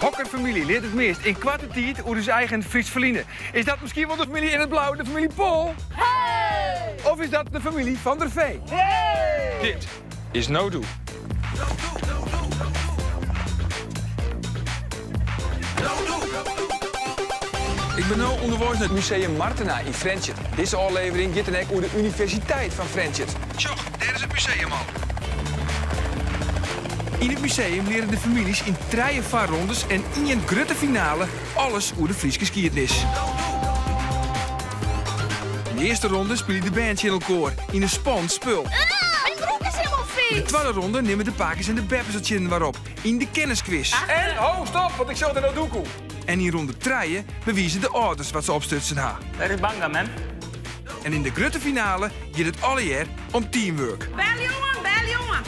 Hokker famylje leart it meast yn koarte tiid oer ús eigen Frysk ferline? Is dat miskien wol de famylje yn it blau, de famylje Pol? Of is dat de famylje Van der Veen? Dit is No Doe. Ik bin no ûnderweis nei it Museum Martena yn Frjentsjer. Dizze ôflevering giet dan ek oer de Universiteit fan Frjentsjer. Sjoch, dêr is it museum al. Yn it museum leare de famyljes yn trije foarrondes en ien grutte finale alles oer de Fryske skiednis. Yn de earste ronde spylje de bern tsjin elkoar yn in spannend spul. Myn broek is hielendal Yn de fiis! twadde ronde nimme de pakes en de beppes it tsjin inoar op yn de kenniskwis. En, ho, stop, want ik sjoch de Nodoekoe. En yn ronde trije bewize de âlders wat se opstutsen ha. Wêr is Banga, mem? En yn de grutte finale giet it allegear om teamwork. Bel jongen, bel jongen!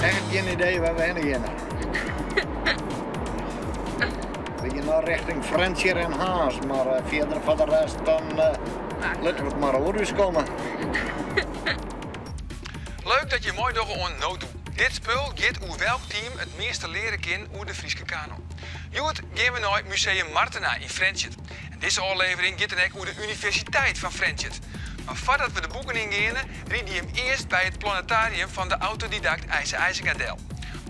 Echt gjin idee wêr't we hinne geane. We gean no rjochting Frjentsjer en Harns, mar fierder foar de rest dan litte we it mar oer ús komme. Leuk dat je meidogge oan No Doe. Dit spul giet oer welk team it measte leare kin oer de Fryske kanon. Hjoed gean we nei Museum Martena yn Frjentsjer. En dizze ôflevering giet dan ek oer de Universiteit fan Frjentsjer. Mar foardat we de boeken yngeane, ride jim earst by it planetarium fan de autodidakt Eise Eisinga del.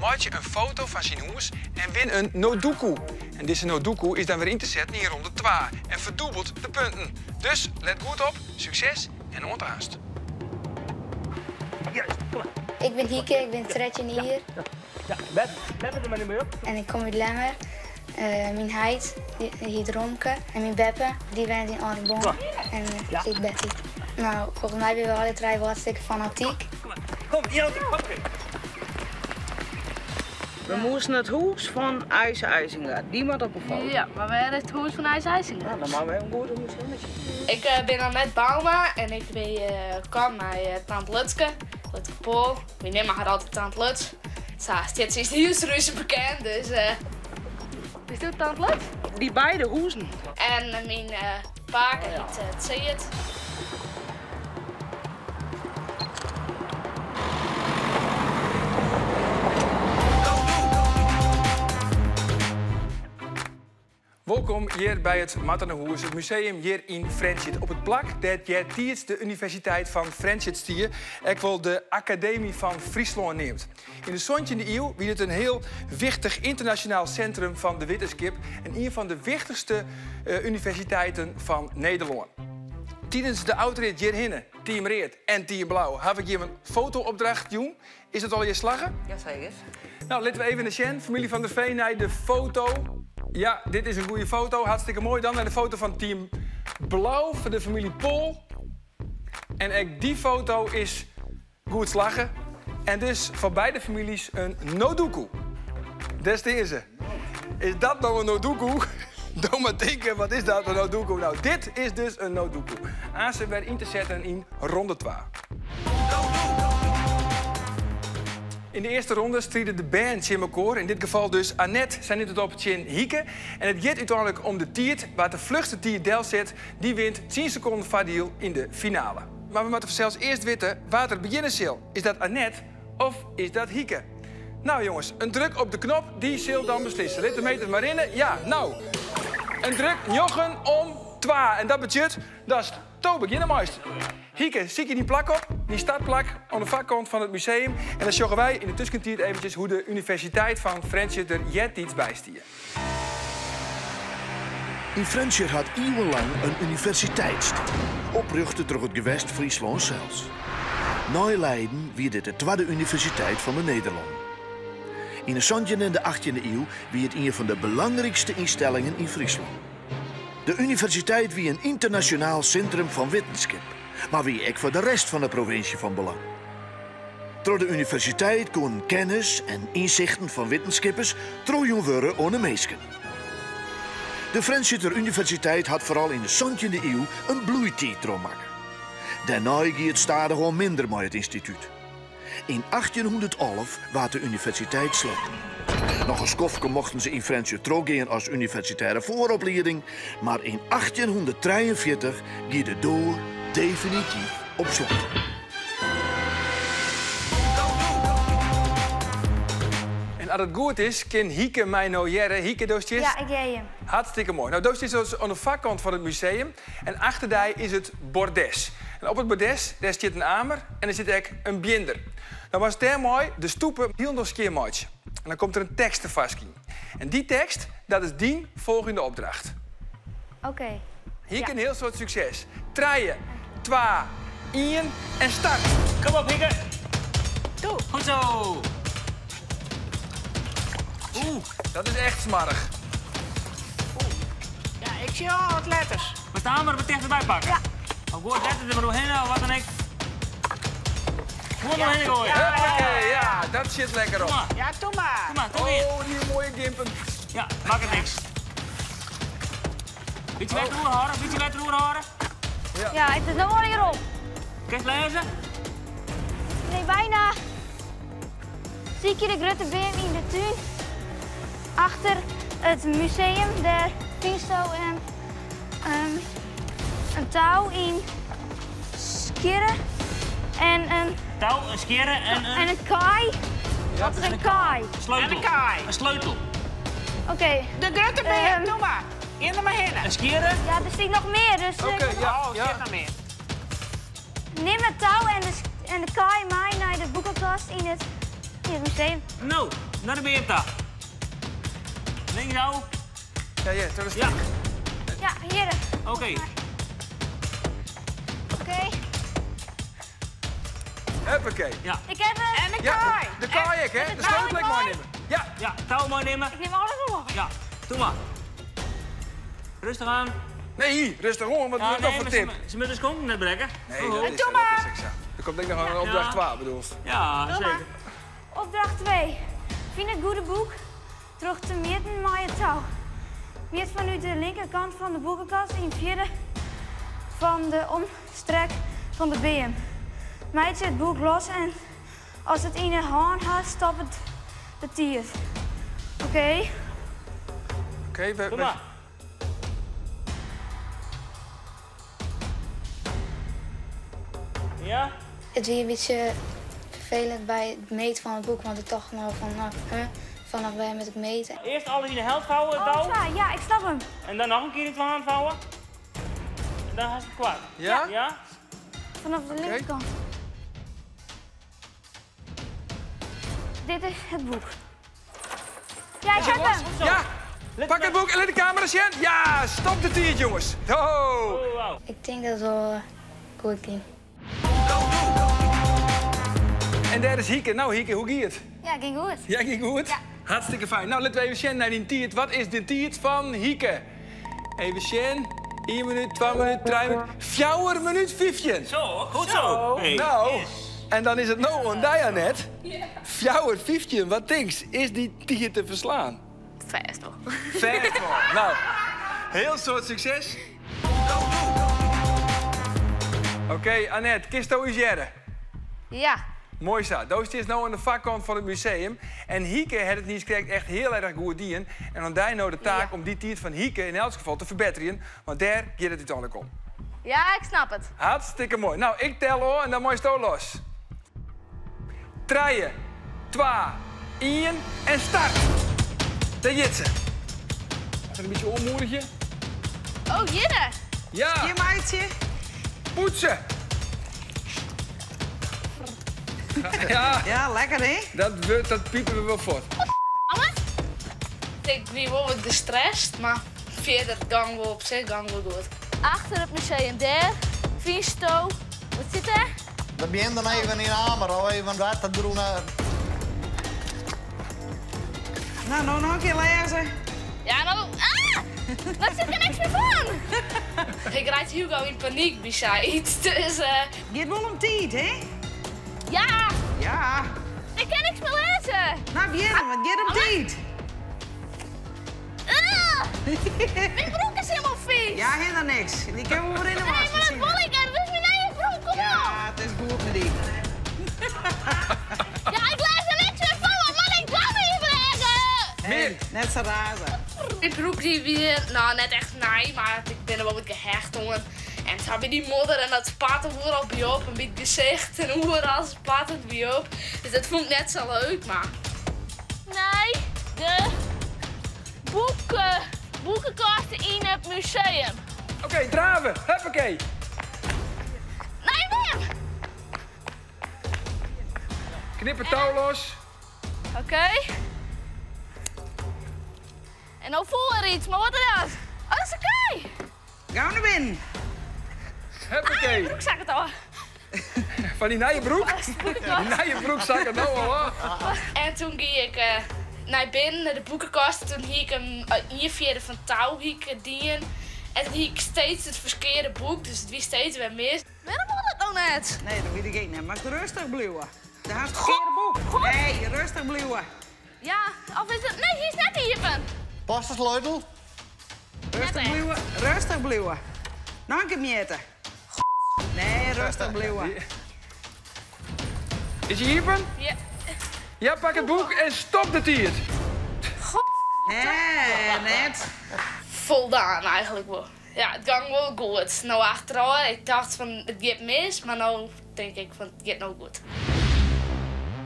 Meitsje in foto fan syn hûs en win in Nodoekoe. En dizze Nodoekoe is dan wer yn te setten yn ronde twa en ferdûbelt de punten. Dus let goed op, sukses en oant aanst. Ik bin Hieke, ik bin 13 jier. En ik kom út Lemmer. Myn heit hyt Romke en myn beppe dy wennet yn Aldeboarn en hyt Betty. No, folgens my binne we alle trije wol hartstikke fanatyk. We moasten it hûs fan Eise Eisinga. Dy moat op 'e foto. Ja, mar wêr is it hûs fan Eise Eisinga? No, dan moatte we even goed om ús hinne sjen. Ik bin Annette Bouma en ik bin kaam mei tante Lutske, Lutske Pol. Wy neame har altyd tante Luts. Sa stiet se yn hiel Surhuzum bekend, dus. Is dit tante Luts? Dy beide hûzen. En myn pake hyt Tseard. Wolkom hjir by it Martenahûs, it museum hjir yn Frjentsjer. Op it plak dêr't eartiids de Universiteit fan Frjentsjer stie, ek wol de Akademy fan Fryslân neamd. Yn de santjinde iuw wie dit in hiel wichtich ynternasjonaal sintrum fan de wittenskip en ien fan de wichtichste universiteiten fan Nederlân. Tidens de autorit hjirhinne, Team Read en Team Blau, haw ik jim in foto-opdracht jûn. Is dat allegear slagge? Jaseker. No, litte we even sjen. Famylje Van der Veen nei de foto. Ja, dit is in goede foto. Hartstikke moai. Dan nei de foto fan Team Blau foar de famylje Pol. En ek dy foto is goed slagge. En dus foar beide famyljes in Nodoekoe. Dêr stean se. Is dat no in Nodoekoe? Do mar tinke, wat is dat, in Nodoekoe? No, dit is dus in Nodoekoe. Aanst wer yn te setten yn ronde twa. Yn de earste ronde stride de bern tsjin mekoar. Yn dit gefal dus Annette, sy nimt it op tsjin Hieke. En it giet úteinlik om de tiid. Wa't de fluchste tiid delset, dy wint tsien sekonden foardiel yn de finale. Mar we moatte fansels earst witte wa't der begjinne sil. Is dat Annette of is dat Hieke? No jonges, in druk op de knop, dy sil dan beslisse. Lit de meter mar rinne. Ja, no. In druk njoggen om twa. En dat betsjut datst do begjinne meist. Hieke, sykje dyn plak op, dyn startplak oan de foarkant fan it museum. En dan sjogge wy yn de tuskentiid eventsjes hoe't de Universiteit fan Frjentsjer der eartiids by stie. Yn Frjentsjer hat iuwenlang in universiteit stien, oprjochte troch it gewest Fryslân sels. Nei Leiden wie dit de twadde universiteit fan de Nederlannen. Yn de santjinde en de achttjinde iuw wie it ien fan de belangrykste ynstellingen yn Fryslân. De universiteit wie in ynternasjonaal sintrum fan wittenskip, mar wie ek foar de rest fan de provinsje fan belang. Troch de universiteit koenen kennis en ynsichten fan wittenskippers trochjûn wurde oan de minsken. De Frjentsjerter Universiteit hat foaral yn de santjinde iuw in bloeitiid trochmakke. Dêrnei gie it stadichoan minder mei it ynstitút. Yn achttjinhûndertalve waard de universiteit sletten. Noch in skoftke mochten se yn Frjentsjer trochgean as universitêre foaroplieding, mar yn achttjinhûnderttrijeenfjirtich gie de doar definityf op slot. En as it goed is, kin Hieke my no hearre. Hieke, do stiest? Ja, ik hear jim. Hartstikke moai. No, do stiest dus oan de foarkant fan it museum en achter dy is it bordes. En op it bordes, dêr stiet in amer en der sit ek in bjinder. No moatst dêrmei de stoepe hielendal skjin meitsje. En dan komt der in tekst tefoarskyn. En dy tekst, dat is dyn folgjende opdracht. Oké. Hieke, in hiel soad sukses. Trije, twa, ien en start! Kom op, Hieke! Doe! Goed zo! Oeh, dat is echt smoarch. Oeh. Ja, ik sjoch al wat letters. Moatst de amer wat tichterby pakke? Ja. Of goai letters der mar oerhinne of wat dan ek. Gewoan derhinne goaie. Huppakee, ja, dat sit lekker op. Doe mar. Ja, doe mar. Doe mar, doe weer. Oh, dy moaie gimpen. Ja, makket niks. Bytsje wetter oerhâlde, bytsje wetter oerhâlde. Ja, it is no allegear op. Kinst lêze? Nee, bijna. Sykje de grutte beam yn de tún achter it museum. Dêr fynsto in, in tou, in skjirre en in... Tou, in skjirre en in... En in kaai. Wat is in kaai? Sleutel. En in kaai. In sleutel. Oké. De grutte beam, doe mar. Gean der mar hinne. In skjirre. Ja, der stiet noch mear, dus... Oké, ja, Oh, ja. sit noch mear. Nim it tou en de, en de kaai mei nei de boekekast yn it, yn it museum. No, nei de beam ta. Links nou. Ja, ja, dat is Ja, Ja, hjir. oké. Oké. Huppakee. Ja, Ik heb het. En de Ja, kaai. de kaai ek, hè? de De sleutel ek kaai. meinimme. Ja. ja, tou meinimme. Ik nim alles op. Ja, doe mar. Rêstich oan. Nee, rêstich oan, wat is Ja, dat nou nee, foar mar se tip? se moatte de skonken net brekke. Nee, dat is, Doe dat is ek sa. Der komt ek noch in opdracht Ja. 2, bedoelst. Ja, seker. Opdracht 2. Fyn it goede boek troch te mjitten mei it tou. Mjit fanút de linkerkant fan de boekekast yn fjirde fan de omstrek fan de beam. Meitsje it boek los en ast it yn 'e hân hast, stoppet de tiid. Oké. Oké, we, Doe mar. Ja? It wie in bytsje ferfelend by it meten fan it boek, want ik tocht no fan, no, huh, fanôf wêr moat ik mete? Earst alles yn de helte fouwe, it tou. Oh, sa, ja, ik snap him. En dan noch in kear yn twaen fouwe. En dan hast it kwart. Ja? Ja? Fanôf de linkerkant. Dit is it boek. Ja, ik heb him! Ja! Pak it boek en lit de kamera sjen. Ja, stop de tiid, jonges. Ho! Oh, wow. Ik tink dat it wol goed gie. En dêr is Hieke. No, Hieke, hoe giet it? Ja, gie goed. Ja, gie goed? Ja. Hartstikke fijn. No, litte we even sjen nei dyn tiid. Wat is de tiid fan Hieke? Even sjen. 1 minút, 2 minút, 3 minút, 4 minút 15. Zo, goed zo. Hey. No, en dan is it no oan dy, Annette. 4, 15, wat tinkst? Is dy tiid te ferslaan? Fêst wol. Fêst wol. No, hiel soad sukses. Oké, Annette, kinsto ús hearre? Ja. Moai sa. Do stiest no oan de foarkant fan it museum. En Hieke hat it niiskrekt echt hiel erch goed dien. En oan dy no de taak om dy tiid fan Hieke yn elts gefal te ferbetterjen. Want dêr giet it úteinlik om. Ja, ik snap it. Hartstikke moai. No, ik tel ôf en dan meisto los. Trije, twa, ien en start! Dêr giet se. Even in bytsje oanmoedigje. Oh, hjirre! Ja! Skjinmeitsje. Poetse! Ja. Ja, lekker hè? Dat wurdt, dat piepen we wol fuort. Ik wie wol wat gestrest, mar fierder gong wol op sich gong wol goed. Achter it museum dêr fynsto, wat sit dêr? We beginnen even yn amer, of even wetter derûne. No, no noch in kear lêze. Ja, no, ah! Dêr sit der niks mear fan. Ik reitsje hiel gau yn panyk by sayts, dus. Giet wol om tiid, hè? Ja! Ja. Ik kin niks mear lêze. No, begjinne, want it giet om tiid. Ah! Myn broek is hielendal fies. Ja, hinder niks. Dy kinne we wol yn de Nee, mar dat wasmasine. wol ik net. Dit is myn nije broek, kom op. Ja, it is goed mei dy. Ja, ik lês der niks mear fan, wat moat ik dan even Mear. Net sa raze. Myn broek dy wie, no, net echt nij, mar ik bin der wol wat gehecht oan. En sa by dy modder en dat spatte oeral by op en by it gesicht en oeral spatte it by op. Dus dat fûn ik net sa leuk, mar. Nee. De boeken, boekenkast yn it museum. Oké, drave. Huppakee. Nee, mem! Knip het touw los. Oké. En nou voel er iets, maar wat is dat? Oh, dat is oké. Gau nei binnen. Huppakee. Ah, broek het al. Fan dy nije broek? Dy nije broek sakket no al ôf. En toen gie ik nei binnen, nei de boekenkast. Toen hie ik him ien fjirde fan tou hie ik dien. En toen hie ik steeds it ferkearde boek, dus it wie steeds wer mis. Wêrom wol dat no net? Nee, dat wit ik ek net. Moatst rêstich bliuwe. Do hast it ferkearde boek. Nee, rêstich bliuwe. Ja, of is it... Nee, hy is net iepen. Past de sleutel? Rêstich bliuwe, rêstich bliuwe. Noch in kear mjitte. Nee, rêstich bliuwe. Is hy iepen? Ja. Ja, pak it boek en stop de tiid. Nee, net. Foldaan eigenlik wol. Ja, it gong wol goed. No achterôf, ik tocht fan it giet mis, mar no tink ik fan it giet no goed.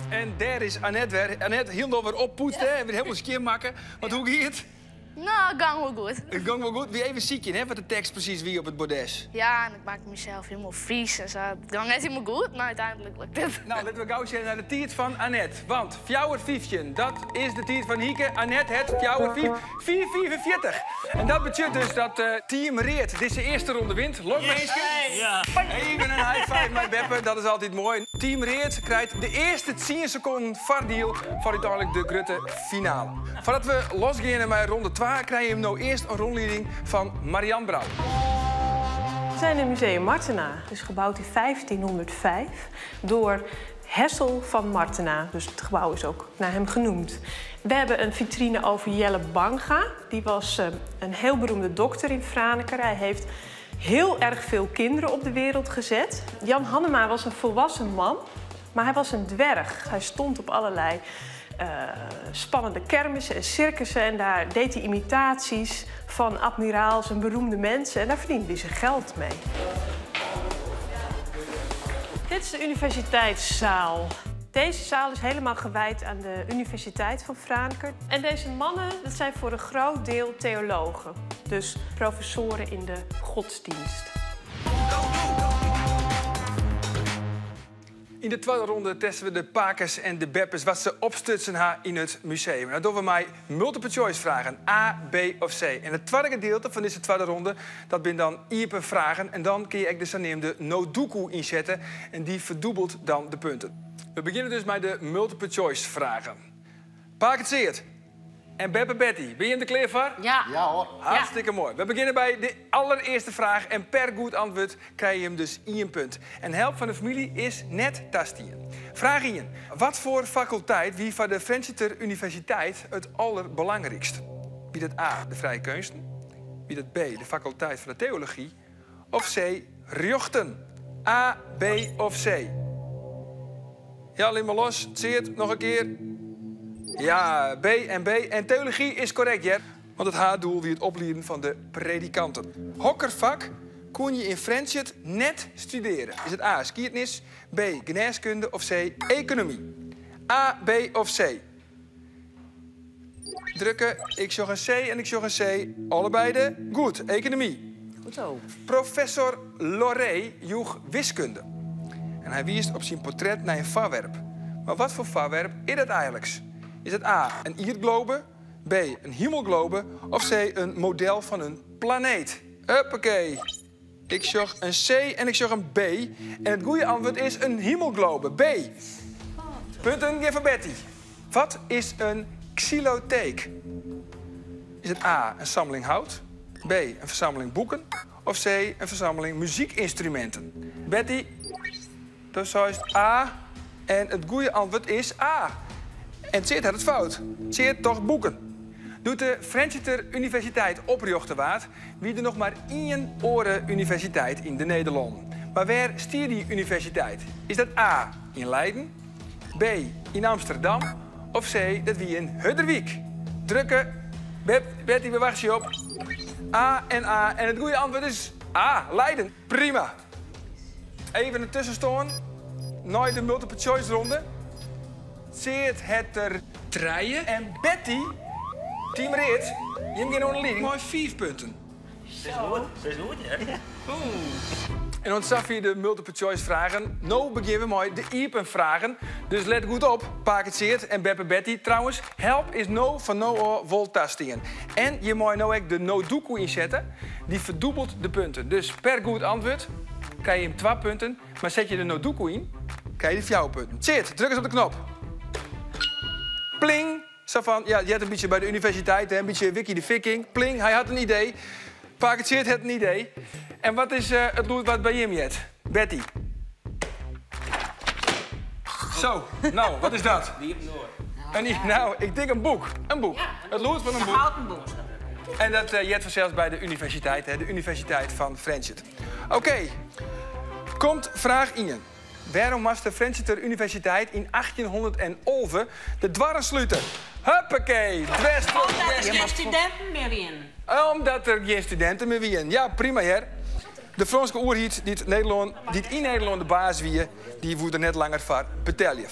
En dêr is Annette wer. Annette, hielendal wer oppoetst, hè? Wer hielendal skjinmakke. Want hoe gie it? No, it gong wol goed. It gong wol goed. Wie even sykjen, hè, wat de tekst presys wie op it bordes. Ja, en ik makke mysels hielendal fys en sa. It gong net hielendal goed, mar úteinlik lukt it. No, litte we gau sjen nei de tiid fan Annette. Want 4:15, dat is de tiid fan Hieke. Annette hat fjouwer fiif, 4:45. En dat betsjut dus dat Team Read dizze earste ronde wint. Lokminsken, even in high five mei beppe, dat is altyd moai. Team Read krijt de earste tsien sekonden foardiel foar úteinlik de grutte finale. Foardat we losgeane mei ronde twa, krije jim no earst in rûnlieding fan Marian Brouwer. We zijn in Museum Martena. Het is gebouwd in 1505 door Hessel van Martena. Dus het gebouw is ook naar hem genoemd. We hebben een vitrine over Jelle Banga. Die was een heel beroemde dokter in Franeker. Hij heeft heel erg veel kinderen op de wereld gezet. Jan Hannema was een volwassen man, maar hij was een dwerg. Hij stond op allerlei spannende kermissen en circussen en daar deed hij imitaties van admiraals en beroemde mensen en daar verdiende hij zijn geld mee. Dit is de universiteitszaal. Deze zaal is helemaal gewijd aan de Universiteit van Franeker. En deze mannen, dat zijn voor een groot deel theologen. Dus professoren in de godsdienst. Yn de twadde ronde testen we de pakes en de beppes wat se opstutsen ha yn it museum. Dat dogge we mei multiple choice fragen, A, B of C. En it twadde gedielte fan dizze twadde ronde, dat binne dan iepen fragen. En dan kinne je ek de saneamde Nodoku ynsette en dy ferdûbelt dan de punten. We begjinne dus mei de multiple choice fragen. Pake Tseard en beppe Betty, binne jim der klear foar? Ja. Ja hoor. Hartstikke moai. We begjinne by de allerearste fraach en per goed antwurd krije jim dus ien punt. En help fan de famylje is net tastien. Fraach ien. Wat foar fakulteit wie foar de Frjentsjerter Universiteit it alderbelangrykst? Wie dat A, de frije keunsten? Wie dat B, de fakulteit fan de teology? Of C, rjochten? A, B of C? Ja, lit mar los. Tseard, noch in kear. Ja, B en B. En teology is korrekt, hear. Want it haaddoel wie it oplieden fan de predikanten. Hokker fak koene je yn Frjentsjer net studearje? Is it A, skiednis, B, genêskunde of C, ekonomy? A, B of C? Drukke, ik sjoch in C en ik sjoch in C. Allebeide goed, ekonomy. Goed zo. Professor Loré joech wiskunde. En hy wiist op syn portret nei in foarwerp. Mar wat foar foarwerp is dat eigenliks? Is it A, in ierdglobe, B, in himelglobe of C, in model fan in planeet? Huppakee. Ik sjoch in C en ik sjoch in B. En it goede antwurd is in himelglobe, B. Punten gean foar Betty. Wat is in xylotheek? Is it A, in samling hout, B, in fersammeling boeken of C, in fersammeling muzykynstruminten? Betty, do seist A en it goede antwurd is A. En Tseard hat it fout. Tseard tocht boeken. Doe't de Frjentsjerter Universiteit oprjochte waard, wie der noch mar ien oare universiteit yn de Nederlannen. Mar wêr stie dy universiteit? Is dat A, yn Leiden, B, yn Amsterdam of C, dat wie yn Hurderwyk? Drukke, Betty, we wachtsje op A en A en it goede antwurd is A, Leiden. Prima. Even in tuskenstân nei de multiple choice ronde. Tseard hat der Trije. En Betty, team Read, jim gean oan de lieding mei fiif punten. Is goed, is goed, ja. En oant safier de multiple choice fragen. No begjinne we mei de iepen fragen. Dus let goed op, pake Tseard en beppe Betty. Trouwens, help is no fan no ôf wol tastien. En je meie no ek de no-doekoe ynsette. Dy ferdûbelt de punten. Dus per goed antwurd krije jim twa punten. Mar set je de no-doekoe yn, krije je fjouwer punten. Tseard, druk ris op de knop. Pling! Sa fan, ja, it heart in bytsje by de universiteit, hè, in bytsje Wiki de Viking. Pling, hy hat in idee. Pake Tseard hat in idee. En wat is it lûd wat by jim heart? Betty. Zo, no, wat is dat? In, no, ik tink in boek. In boek. It lûd fan in boek. In houten boek. En dat heart fansels by de universiteit, hè, de Universiteit fan Frjentsjer. Oké, komt fraach ien. Wêrom moast de Frjentsjerter Universiteit yn 1811 de doarren slute? Huppakee, dwers troch de Omdat der gjin studinten mear wienen. Omdat der gjin studinten mear wienen. Ja, prima hear. De Frânske oerheid dy't Nederlân, dy't yn Nederlân de baas wie, dy woe der net langer foar betelje.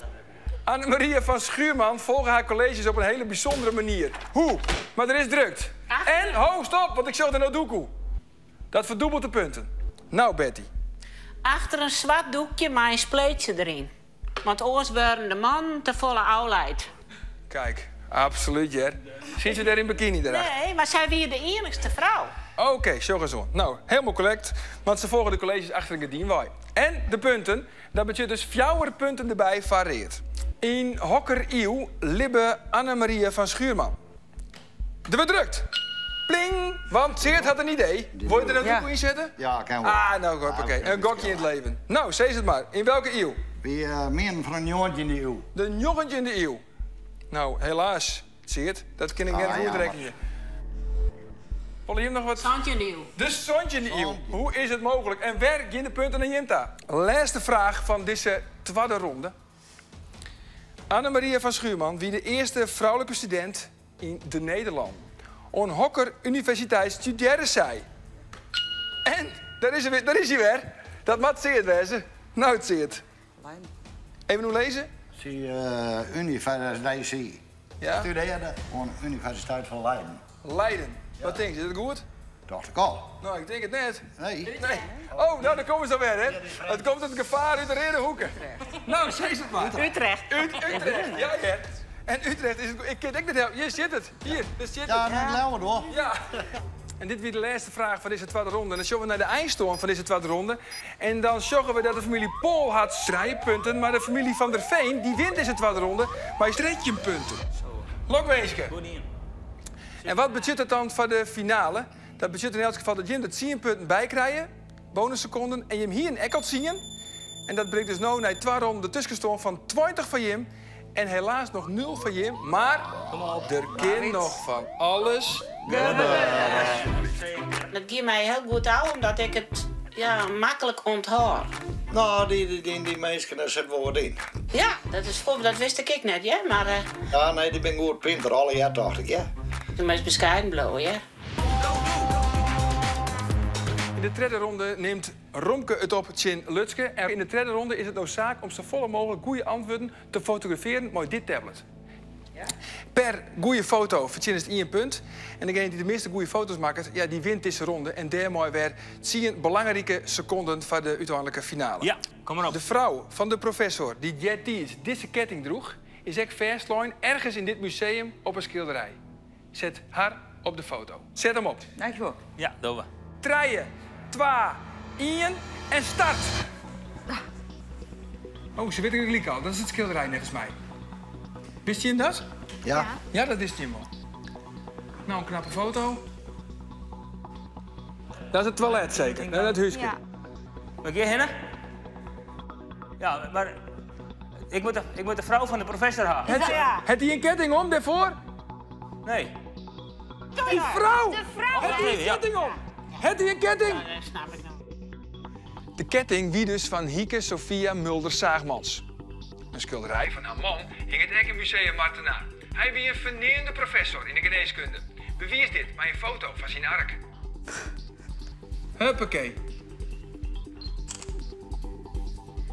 Annemaria van Schuurman folge har kolleezjes op in hiele bysûndere manier. Hoe? Mar der is drukt. En, ho, stop, want ik sjoch de no-doekoe. Dat ferdûbelt de punten. No, Betty. Achter in swart doekje mei in spleetsje deryn. Want oars waarden de mannen te folle ôfleid. Kijk, absolút hear. Siet se dêr yn bikiny derachter? Nee, mar sy wie de iennichste frou. Oké, sjoch ris oan. No, helemaal korrekt, want se folge de kolleezjes achter in gerdyn wei. En de punten, dat betsjut dus fjouwer punten derby foar Read. Yn hokker iuw libbe Annemaria van Schuurman? Der wurdt drukt. Pling! Want Tseard hat in idee. Wol je der no-doekoe ynsette? Ja, kin wol. Ah, no, hoppakee. In gokje yn it leven. No, sis it mar. Yn welke iuw? Wie midden fan de njoggentjinde iuw. De njoggentjinde iuw. No, helaas, Tseard. Dat kin ik net goed rekkenje. Wolle jim noch wat? Santjinde iuw. De santjinde iuw. Hoe is it mooglik? En wer gean de punten nei jim ta? Lêste fraach fan dizze twadde ronde. Annemaria van Schuurman wie de earste froulike studint yn de Nederlannen. Oan hokker universiteit studearre sy? En dêr is er, dêr is hy wer. Dat moat Tseard wêze. No, Tseard. Even oerlizze. Sy universiteit Ja? studearre oan de Universiteit fan Leiden. Leiden. Wat tinkst, is dat goed? Dacht ik al. No, ik tink it net. Nee. Nee. Oh, no, dêr komme se wer, hè. It komt it gefaar út de reade hoeke. No, sis it mar. Utrecht. Ut Utrecht, ja hear. En Utrecht is it Ik kin it ek net helpe. Hjir sit it. Hjir, dêr sit it. Ja, net leauwe hoor. Ja. En dit wie de lêste fraach fan dizze twadde ronde. En dan sjogge we nei de einstân fan dizze twadde ronde. En dan sjogge we dat de famylje Pol hat trije punten, mar de famylje Van der Veen dy wint dizze twadde ronde mei 13 punten. Lokwinske! En wat betsjut dat dan foar de finale? Dat betsjut yn elts gefal dat jim der tsien punten by krije, bonussekonden, en jim hienen ek al tsien. En dat bringt dus no nei twa ronden de tuskenstân fan 20 foar jim en helaas noch nul foar jim. Mar der kin noch fan alles gebeuren. Dat gie my hiel goed ôf omdat ik it ja, maklik ûnthâld. No, dy minsken, dêr sit wol wat yn. Ja, dat is foar, dat wist ik ek net, hear, mar. Ja, nee, dy binne goed pinter, allegear tocht ik, hear. Do moatst beskeiden bliuwe, hear. Yn de tredde ronde nimt Romke it op tsjin Lutske. En yn de tredde ronde is it no saak om safolle mooglik goede antwurden te fotografearjen mei dit tablet. Per goede foto fertsjinnest ien punt. En degene dy't de measte goede foto's makket, ja, dy wint dizze ronde. En dêrmei wer tsien belangrike sekonden foar de úteinlike finale. Ja, kom mar op. De frou fan de professor dy't eartiids dizze ketting droech, is ek fêstlein ergens yn dit museum op in skilderij. Set har op de foto. Set him op. Dankjewol. Ja, dogge we. Trije, twa, ien en start! Oh, se witte it gelyk al. Dat is it skilderij neffens my. Wist jim dat? Ja. Ja, dat wist jim wol. No, in knappe foto. Dat is it toilet seker, dat húske. Ja. Moat ik hjir hinne? Ja, mar ik moat de, ik moat de frou fan de professor ha. Hat dy in ketting om dêrfoar? Nee. Dy frou! De frou! Hat dy in ketting om? Hat dy in ketting? Ja, dat snap ik no. De ketting wie dus fan Hieke Sophia Mulder-Zaagmans. In skilderij fan har man hinget ek yn Museum Martena. Hy wie in ferneamde professor yn de genêskunde. Bewiis dit mei in foto fan syn ark. Huppakee.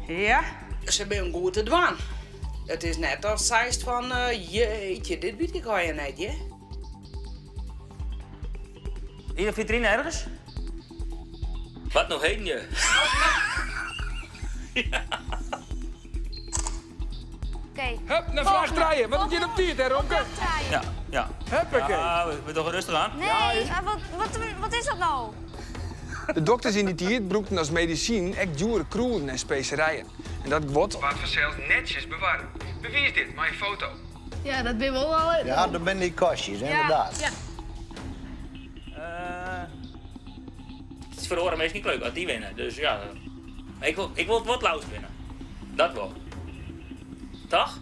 Ja. Se binne goed te dwaan. It is net datst seist fan jeetje, dit wit ik allegear net hear. Yn de fitrine ergens? Wat no heden je? Oké. Hup, nei fraach trije. Want it giet om tiid, hè Romke? Ja, ja. Huppakee. Ja, we dogge rêstich oan. Nee, wat, wat, wat is dat no? De dokters yn dy tiid brûkten as medisinen ek djoere krûden en speserijen. En dat guod waard fansels netsjes bewarre. Bewiis dit mei in foto. Ja, dat binne wol al. Ja, dat binne dy kastjes, ynderdaad. Ja. It is foar oare minsken ek leuk as dy winne. Dus ja, ik wol, ik wol it wol it leafst winne. Dat wol. Toch?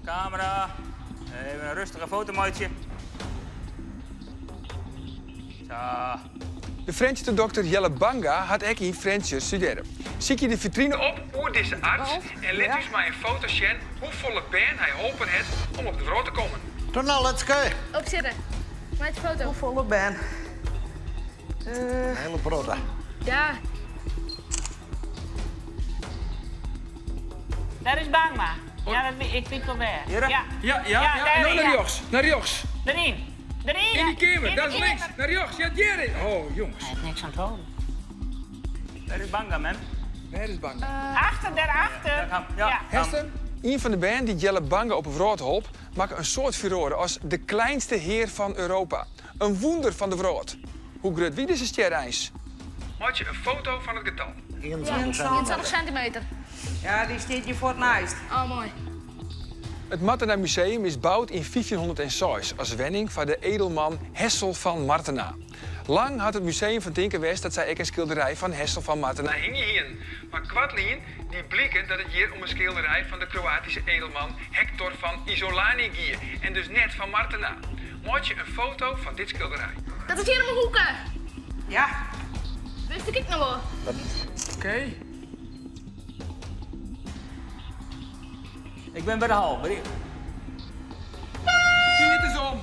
Kamera. Even in rêstige foto meitsje. Sa. De Frjentsjerter dokter Jelle Banga hat ek yn Frjentsjer studearre. Sykje de fitrine op oer dizze arts en lit ús mei in foto sjen hoefolle bern hy holpen hat om op de wrâld te kommen. Toch no, Lutske. Opsitte. Meitsje foto. Hoefolle bern? In hiele protte. Ja. Dêr is Bangma. Ja, dat, ik wit wol wêr. Hjir? Ja, Ja, ja, ja. En no dêr, nei ja. rjochts, nei rjochts. Deryn. Deryn. Yn dy keamer, In dat de is links. keamer. Nei rjochts, ja, hjir is. Oh, jonges. Hy hat niks oan it hâlden. Wêr is Banga, mem? Wêr is Banga? Achter, dêrachter. Ja, ja. Ja. Hast 'm? Ien fan de bern dy't Jelle Banga op 'e wrâld holp, makke in soad furoare as de kleinste hear fan Europa. In wûnder fan de wrâld. Hoe grut wie dizze stjer eins? Meitsje in foto fan it getal. 21 sintimeter. Ja, dy stiet hjir fuort neist. Oh, moai. It Martena Museum is boud yn 1506 as wenning foar de edelman Hessel fan Martena. Lang hat it museum fan tinken west dat sy ek in skilderij fan Hessel fan Martena hingje hienen. Mar koartlyn die bliken dat it hjir om in skilderij fan de Kroatyske edelman Hector fan Isolani gie en dus net fan Martena. Meitsje in foto fan dit skilderij. Dat is hjir om 'e hoeke. Ja. Wist ik ek noch wol. Oké. Ik bin by de hal. By dy. Tiid is om.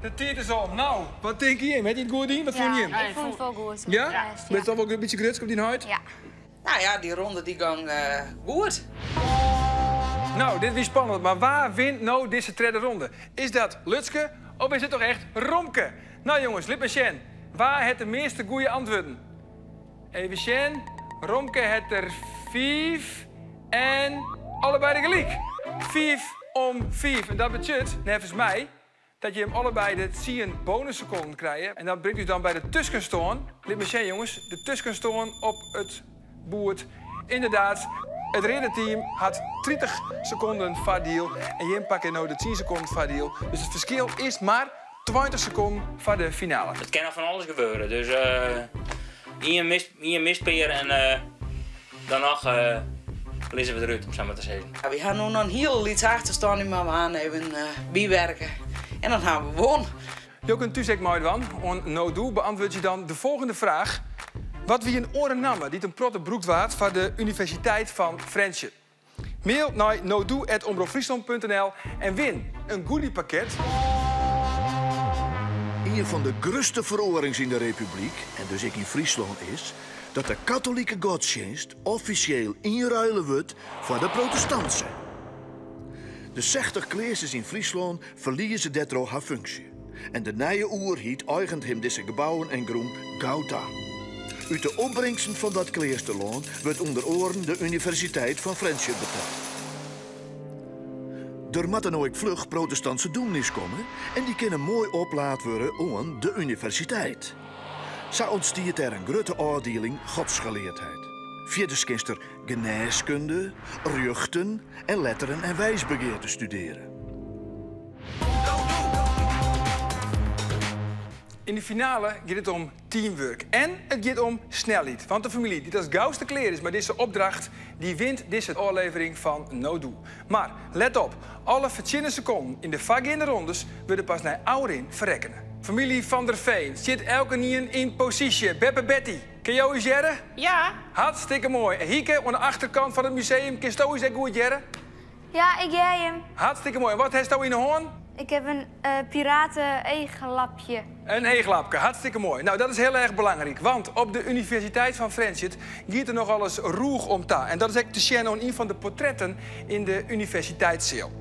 De tiid is om. No, wat tinke jim? Hat hy it goed dien? Wat fûnen jim? Ja, ik fûn it wol goed. Ja? Bêst, Bist toch wol in bytsje grutsk op dyn heit? Ja. No ja, dy ronde dy gong goed. No, dit wie spannend, mar wa wint no dizze tredde ronde? Is dat Lutske of is it toch echt Romke? No jonges, lit mar sjen. Wa hat de measte goede antwurden? Even sjen. Romke hat der fiif en allebeide gelyk. 5 om 5. En dat betsjut, neffens my, dat jim allebeide de 10 bonussekonden krije. En dat bringt ús dan by de tuskenstân. Lit mar sjen, jonges. De tuskenstân op it boerd. Ynderdaad, it reade team hat 30 sekonden foardiel. En jim pakke no de 10 sekonden foardiel. Dus it ferskil is mar 20 sekonden foar de finale. It kin noch fan alles gebeure. Dus ien mispear en dan noch lizze we derút, om sa mar te sizzen. Ja, wy ha no noch in hiel lyts achterstân, dy moatte we oan even bywerke. En dan ha we wûn. Jo kinne thús ek meidwaan. Oan No Doe beäntwurdzje dan de folgjende fraach. Wat wie in oare namme dy't in protte brûkt waard foar de Universiteit fan Frjentsjer? Mail nei nodoe.omropfriesland.nl en win in goodiepakket. Ien fan de grutste feroarings yn de Republyk, en dus ek yn Fryslân, is dat de katolike godstsjinst offisjeel ynruile wurdt foar de protestantske. De 60 kleasters yn Fryslân ferlieze dêrtroch har funksje. En de nije oerheid eigent him dizze gebouwen en grûn gau ta. Ut de opbringsten fan dat kleasterlân wurdt ûnder oaren de Universiteit fan Frjentsjer betelle. Der moatte no ek fluch protestantske dûmny's komme en dy kinne moai oplaat wurde oan de universiteit. Sa ûntstiet der in grutte ôfdieling godsgeleardheid. Fierders kinst der genêskunde, rjochten en letteren en wijsbegearte studearje. Yn de finale giet it om teamwork en it giet om snelheid. Want de famylje dy't as gauste klear is mei dizze opdracht, dy wint dizze ôflevering fan No Doe. Mar let op, alle fertsjinne sekonden yn de foargeande rondes wurde pas nei ôfrin ferrekkene. Famylje Van der Veen sit elkenien yn posysje. Beppe Betty, kin jo ús hearre? Ja. Hartstikke moai. Hieke, oan de achterkant fan it museum, kinsto ús ek goed hearre? Ja, ik hear jim. Hartstikke moai. En wat hasto yn 'e hân? Ik ha in uh, piraten-eachlapje. In eachlapke, hartstikke moai. Nou, dat is hiel erch belangryk, want op de Universiteit fan Frjentsjer giet der nochal ris rûch om ta. En dat is ek te sjen oan ien fan de portretten yn de universiteitsseal.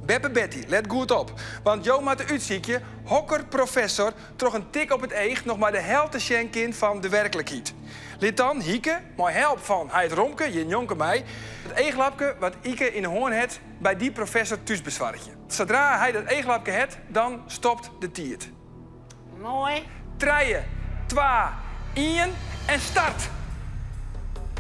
Beppe Betty, let goed op, want jo moatte útsykje hokker professor troch in tik op it each noch mar de helte sjen kin fan de werklikheid. Lit dan Hieke, mei help fan heit Romke, hjir njonken my, it eachlapke wat Ike yn 'e hân hat by dy professor thús besoargje. Sadra hy dat eachlapke hat, dan stopt de tiid. Moai. Trije, twa, ien en start!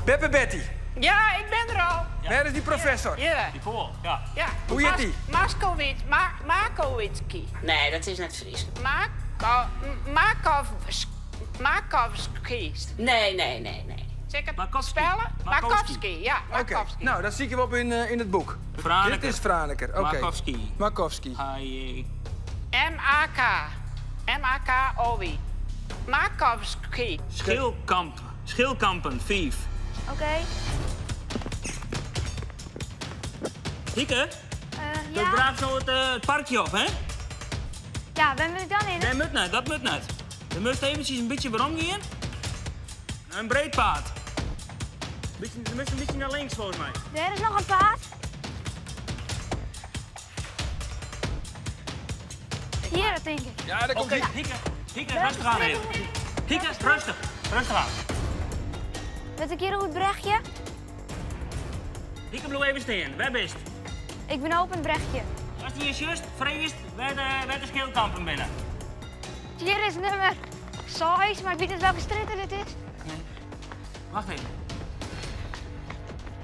Beppe Betty. Ja, ik bin der al. Wêr is dy professor? Hjir. Dy Poal, ja. Ja. Hoe hjit dy? Maskowitz, Makowitski. Nee, dat is net Frysk. Mako, Makovski. Nee, nee, nee, nee. Sil ik it spelle? Makowski, ja. Oké, no dat sykje we op yn it boek. Franeker. Dit is Franeker, oké. Makowski. Makowski. M-A-K. M-A-K-O-W. Makowski. Schilkamp. Schilkampen, fiif. Oké. Hieke? Ja? Do draafst no it parkje op, hè? Ja, wêr moat ik dan hinne? Dêr moat net, dat moat net. Do moatst eventsjes in bytsje werom gean. Nei in breed paad. Bytsje, do moatst in bytsje nei links folgens my. Dêr is noch in paad. Hjir, tink ik. Ja, dêr komt Oké, Hieke, Hieke, rêstich oan even. Hieke, rêstich, rêstich oan. Moat ik hjir oer it brechje? Hieke, bliuw even stean. Wêr bist? Ik bin op it brechje. Ast hjir sjochst, fregest wêr't de Schilkampen binne. Hjir is nûmer seis, mar ik wit net welke strjitte dit is. Nee. Wacht even.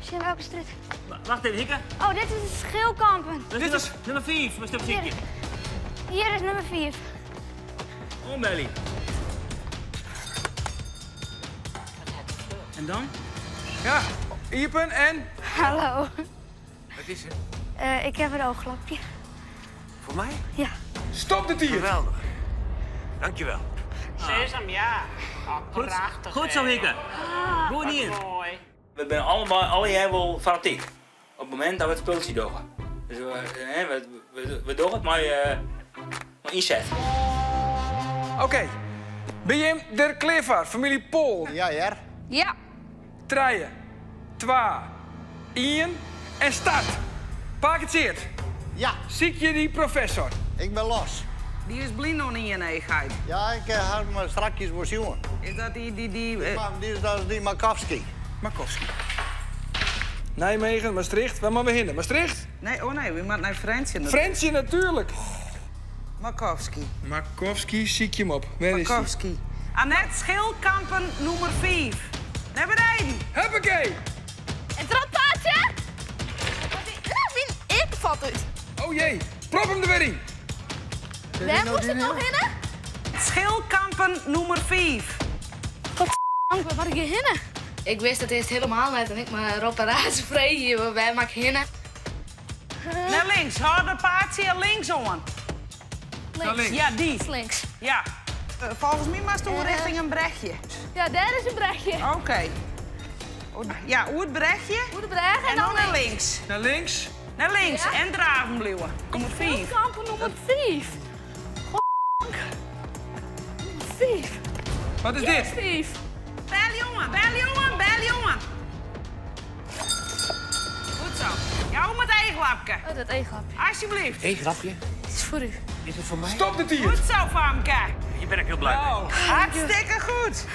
Sjen welke strjitte. Wacht even, Hieke. Oh, dit is de Schilkampen. Dit is nûmer fiif, moatst op sykje. Hjir is nûmer fiif. Oanbelje. En dan? Ja, iepen en... Hallo. Wat is der? Ik ha in eachlapke. Foar my? Ja. Stop de tiid! Geweldich. Dankjewel. Sis him, ja. Oh, prachtich. Goed zo, Hieke. Goed dien. Moai. We binne allebei allegear wol fanatyk op it momint dat we it spultsje dogge. Dus we dogge it mei ynset. Oké, binne jim der klear foar, famylje Pol? Ja, hear. Ja. Trije, twa, ien en start! Pake Tjeerd. Ja. Sykje dy professor. Ik bin los. Dy is blyn oan ien each, heit. Ja, ik ha him strakjes wol sjoen. Is dat dy, dy, dy... Dat is dy Makowski. Makowski. Nijmegen, Maastricht, wêr moatte we hinne? Maastricht? Nee, oh nee, we moatte nei Frjentsjer. Frjentsjer, natuerlik. Makowski. Makowski, sykje him op. Wêr is dy? Makowski. Annette Schilkampen, nûmer fiif. Nei beneden! Huppakee! En trappaadje! Myn earke falt út. Oh jee, prop him der wer yn! Wêr moast ik no hinne? Schilkampen, nûmer fiif. Wêr moat ik hjir hinne? Ik wist it earst hielendal net en ik mar Rob en Raze freegje, wêr moat ik hinne? Nei links, hâld it paadsje links oan. Links. Ja, dy. Links. Ja. Folgens my moatst oer rjochting in brechje. Ja, dêr is in brechje. Oké. Ja, oer it brechje. Oer de brêge en dan nei links. Nei links. Nei links en draven bliuwe. Nûmer fiif. Kampen nûmer fiif. Nûmer fiif. Wat is dit? Fiif. Bel jongen, bel jongen, bel jongen. Goed zo. Jou met eachlapke. Oh, dat eachlapje. Alsjeblieft. Eachlapje? Het is voor u. Is het voor mij? Stop de tiid. Goed zo, Famke. Hier ben ik heel blij mee. Nou. Hartstikke goed.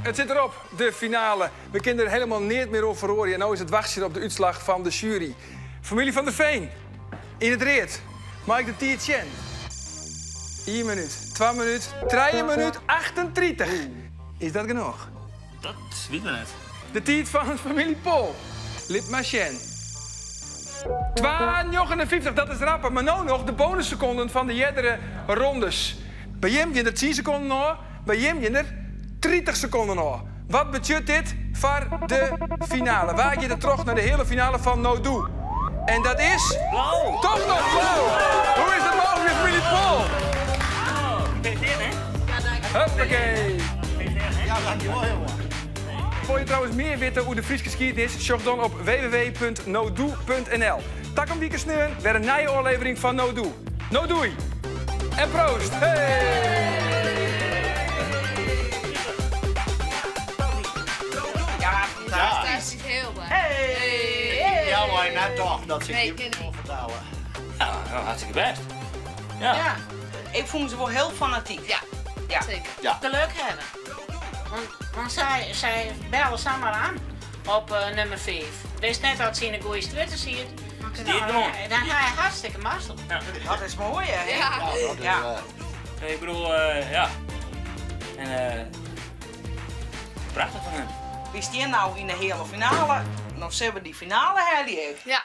Het zit erop, de finale. We kunnen er helemaal neat mear oer feroarje. En no is it wachtsjen op de útslach fan de sjuery. Famylje van der Veen, yn it read. Mei ik de tiid sjen? 1 minút, 2 minút, 3 minút, 38. Is dat genôch? Dat witte we net. De tiid fan famylje Pol. Lit mar sjen. 2,59, dat is rapper. Mar no noch de bonussekonden fan de eardere rondes. By jim gean der 10 sekonden ôf, by jim gean der 30 sekonden ôf. Wat betsjut dit foar de finale? Wa giet der troch nei de heale finale fan No Doe? En dat is... Blau! Toch noch blau! Hoe is dat mooglik, famylje Pol? Gefeliciteerd, hè? Huppakee! Ja, dankjewel, jongen. Wolle je trouwens mear witte oer de Fryske skiednis? Sjoch dan op www.nodoe.nl. Takom wike sneon wer in nije ôflevering fan No Doe. No doei! En proost! Hey! Ja, fantastysk. Hiel blij. Hey! Ja, maar net toch, dat sil Nee, ik je kin wol fertelle. Ja, nou, hartstikke bêst. Ja. Ja. Ik fûn se wol hiel fanatyk. Ja, Ja. zeker. Ja. Geluk hawwe. Want, want sy, sy belle samar oan op nûmer 5. Wist net dat se yn in goede strjitte siet. Die het gewoon. Dan ha je hartstikke mazzel. Dat is moai, hè? Ja. Ja, dat is, Ja. Ik bedoel, ja. En prachtich fan him. Wy steane no yn de heale finale. No sille we dy finale helje. Ja.